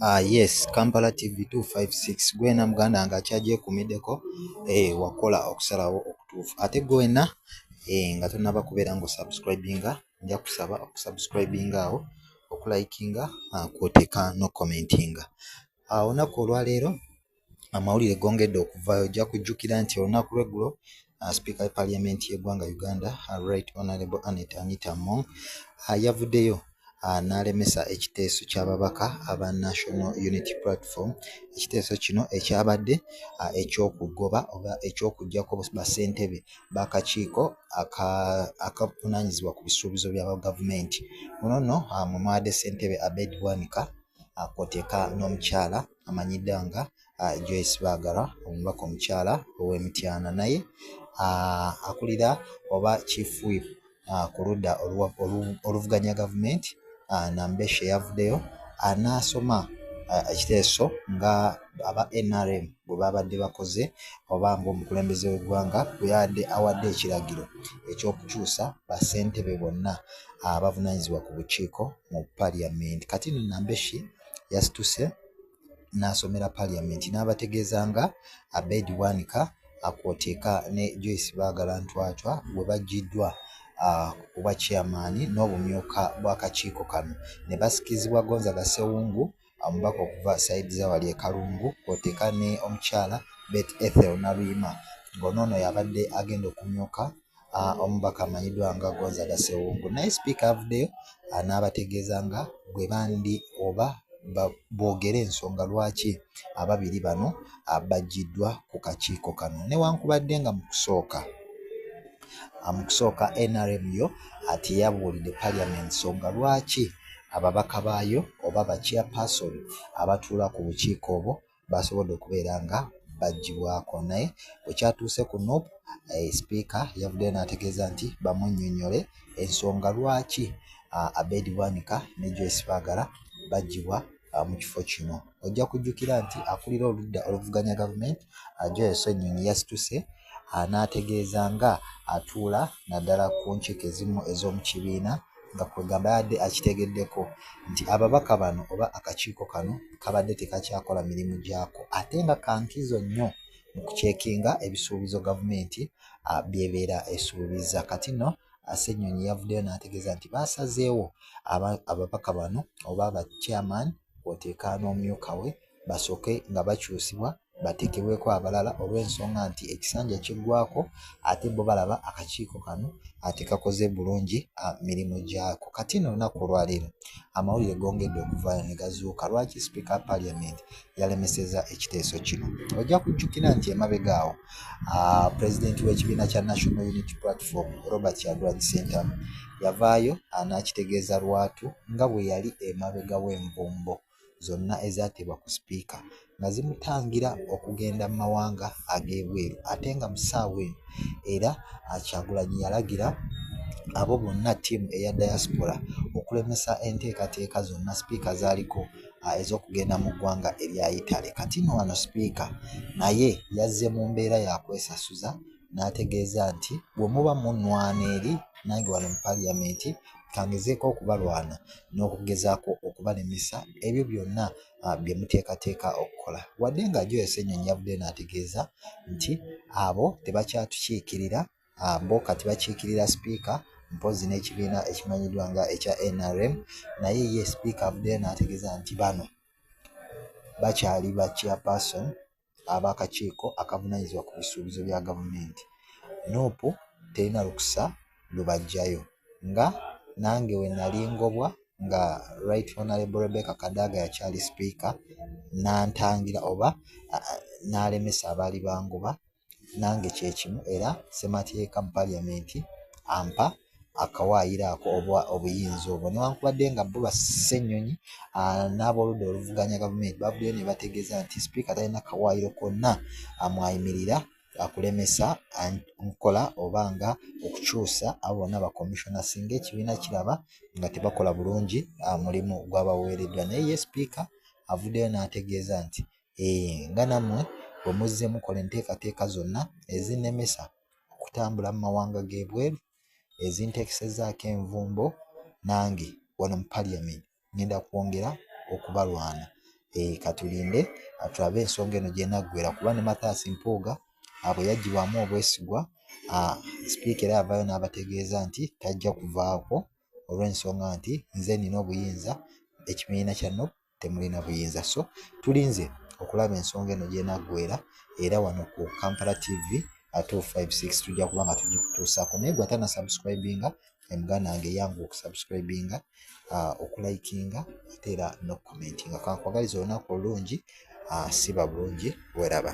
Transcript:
Yes, Kampala TV 256, gwena muganda nga akyagyekumideko, wakola okusalawo okutuufu. Ate gwena nga tonaba kubeera nga osubscribinga, nja kusaba okusubscribinga awo, okulikinga, kwoteeka n'okucommentinga. Olunaku olwaleero amawulire gongedde okuvaayo. Ojja kujjukira nti olunaku lw'eggulo sipiika wa parliament y'eggwanga Uganda, Right Honorable Annet Anita Among, yavuddeyo n'alemesa ekiteeso ky'ababaka aba National Unity Platform. Ekiteeso kino ekyabadde ekyokugoba oba ekyokuggyako bassentebe b'akakiiko akavunaanyizibwa ku bisuubizo bya gavumenti. Muno nno mwe mwabadde ssentebe Abed Bwanika, kw'oteeka n'omukyala amanyiddwa nga Joyce Bagala, omubaka omukyala ow'e Mityana, naye akulira oba Chief Whip ku ludda oluvuganya gavumenti, Nambeshe, yavuddeyo n'asoma ekiteeso nga aba NRM bwe babadde bakoze oba ng'omukulembeze w'eggwanga bwe yabadde awadde ekiragiro ekyokukyusa bassentebe bonna abavunaanyizibwa ku bukiiko mu parliament. Kati nno Nambeshe yasituse n'asomera parliament n'abategeeza nga Abed Bwanika kw'oteeka ne Joyce Bagala Ntwatwa bwe baggyiddwa ku bwa chairman n'obumyuka bw'akakiiko kano ne basikizibwa Gonzaga Ssewungu, omubaka okuva side za wali e Kalungu, kw'oteeka ne omukyala Betty Ethel Naluyima, ng'ono nno y'abadde agenda okumyuka omubaka amanyiddwa nga Gonzaga Ssewungu. Naye sipiika avuddeyo n'abategeeza nga bwe bandi oba boogere ensonga lwaki ababiri bano baggyiddwa ku kakiiko kano, newankubadde nga mu kusooka NRM yo teyabuulidde parliament nsonga lwaki ababaka baayo oba ba chairperson abatuula ku bukiiko obwo basobodde okubeera nga baggyibwako. Naye bwe kyatuuse ku NUP, sipiika yavuddeyo n'ategeeza nti bamunnyonnyole ensonga lwaki Abed Bwanika ne Joyce Bagala baggyibwa mu kifo kino. Ojja kujjukira nti akulira oludda oluvuganya gavumenti, Joel Ssenyonyi, yasituse n'ategeeza nga atuula naddala ku nkiiko ezimu ez'omu kibiina nga kwegamba yabadde akitegeddeko nti ababaka bano oba akakiiko kano kabadde tekakyakola mirimu gyako, ate nga kankizo nnyo mu kucheckinga ebisuubizo gavumenti by'ebeera esuubizza. Kati nno Ssenyonyi yavuddeyo n'ategeeza nti baasazeewo ababaka bano oba ba chairman kw'oteeka n'omumyuka we basooke nga bakyusibwa bateekebweko abalala, olw'ensonga nti ekisanja kiggwako ate bo balaba akakiiko kano tekakoze bulungi mirimu gyako. Kati nno olunaku olwaleero amawulire gongedde okuvaayo ne gazuuka lwaki sipiika wa parliament yalemesezza ekiteeso kino. Ojja kujjukira nti emabega awo pulezidenti w'ekibiina kya National Unity Platform, Robert Kyagulanyi Ssentamu, yavaayo n'akitegeeza lwatu nga bwe yali emabega w'envumbo zonna ezaateebwa ku sipiika nga zimutangira okugenda mu mawanga ag'ebweru, ate nga mu ssaawa eno era Kyagulanyi yalagira abo bonna ttiimu eya diaspora okulemesa enteekateeka zonna sipiika z'aliko ez'okugenda mu ggwanga erya Italy. Kati nno wano sipiika naye yazze mu mbeera ya kwesasuza n'ategeeza nti bwe muba munwana eri, nange wano mu parliament kangezeeko okubalwana n'okugezaako okubalemesa ebyo byonna bye muteekateeka okukola. Wadde nga Joel Ssenyonyi yavuddeyo n'ategeeza nti abo tebakyatukiikirira, bo kati bakiikirira sipiika mpozzi n'ekibiina ekimanyiddwa nga ekya NRM, naye ye sipiika avuddeyo n'ategeeza nti bano bakyali ba chairperson ab'akakiiko akavunaanyizibwa ku bisuubizo bya gavumenti. NUP terina lukusa lubaggyayo, nga nange we nali ngobwa nga Right Honorable Rebecca Kadaga yakyali sipiika n'antangira oba n'alemesa abaali bangoba, nange kyekimu, era ssemateeka mu parliament ampa akawaayiro ako oba obuyinza obwo. Newankubadde nga bo ba Ssenyonyi n'aboludda oluvuganya gavumenti bavuddeyo ne bategeeza nti sipiika talina kawaayiro konna mwayimirira akulemesa nkola oba nga okukyusa abo bonna bakomishona singa ekibiina kiraba nga tebakola bulungi mulimu gwabaweereddwa. Naye ye sipiika avuddeyo n'ategeeza nti nga nammwe bwe muzze mukola enteekateeka zonna ezinnemesa okutambula mu mawanga g'ebweru, ezinteesezaako envumbo, nange wano mu parliament ngenda kwongera okubalwana. Katulinde tulabe ensonga eno gy'enaggwera kuba ne Mathias Mpuuga bwe yaggyibwamu obwesigwa, sipiika era yavaayo n'abategeeza nti tajja kuvaako olw'ensonga nti nze nina obuyinza, ekibiina kya Nup temulina buyinza. So tulinze okulaba ensonga eno gy'enaggwera era wano ku Kampala TV 256 tujja kuba nga tugikutuusaako. Naye gwe atanasubscribinga, muganda wange yanguwa okusubscribinga, okulikinga ate era n'okucommentinga. Kankwagalize olunaku olulungi, siba bulungi, weeraba.